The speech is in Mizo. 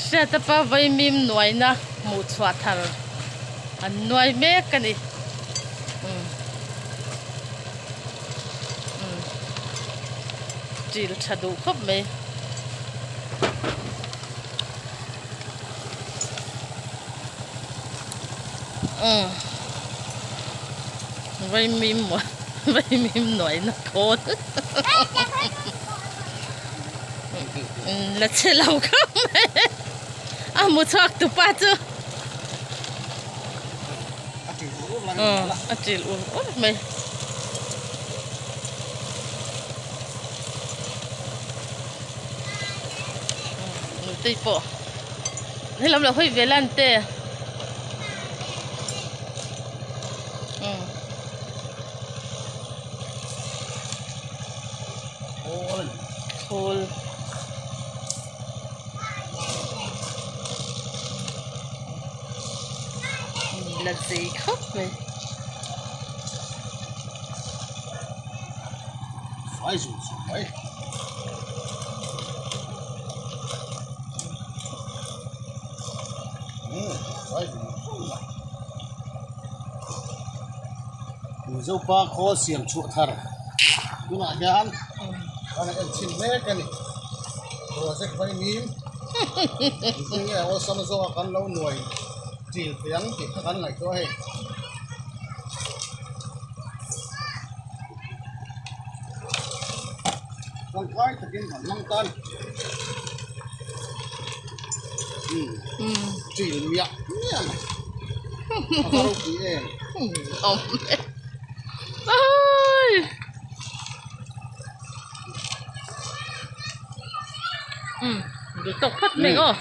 Hriata pa vaimim nuaina hmuh chhuah thar an nuai mek a ni. Umm umm ṭil ṭha duh khawp mai. Umm vaimim vaimim nuaina khawl la che lo khawp mai a hmu chhuak tu pa chu a ṭil ur ur mai. Nutei pawh helam lo hawi ve lan te umm. Khawl la zei khawp mai. Fai zung zung mai. Fai zung zung mai. Mizopa khawl siam chhuah thar tunah hian kan en chhin mek a ni. Project vaimim engtin nge awlsam zawk a kan lo nuai ṭil thei ang tih kha kan ngaihtuah a hei. Tangkai takin kan hmang tan ṭil miah miah mai a va ropui em. Duh tawk phawt mai aw.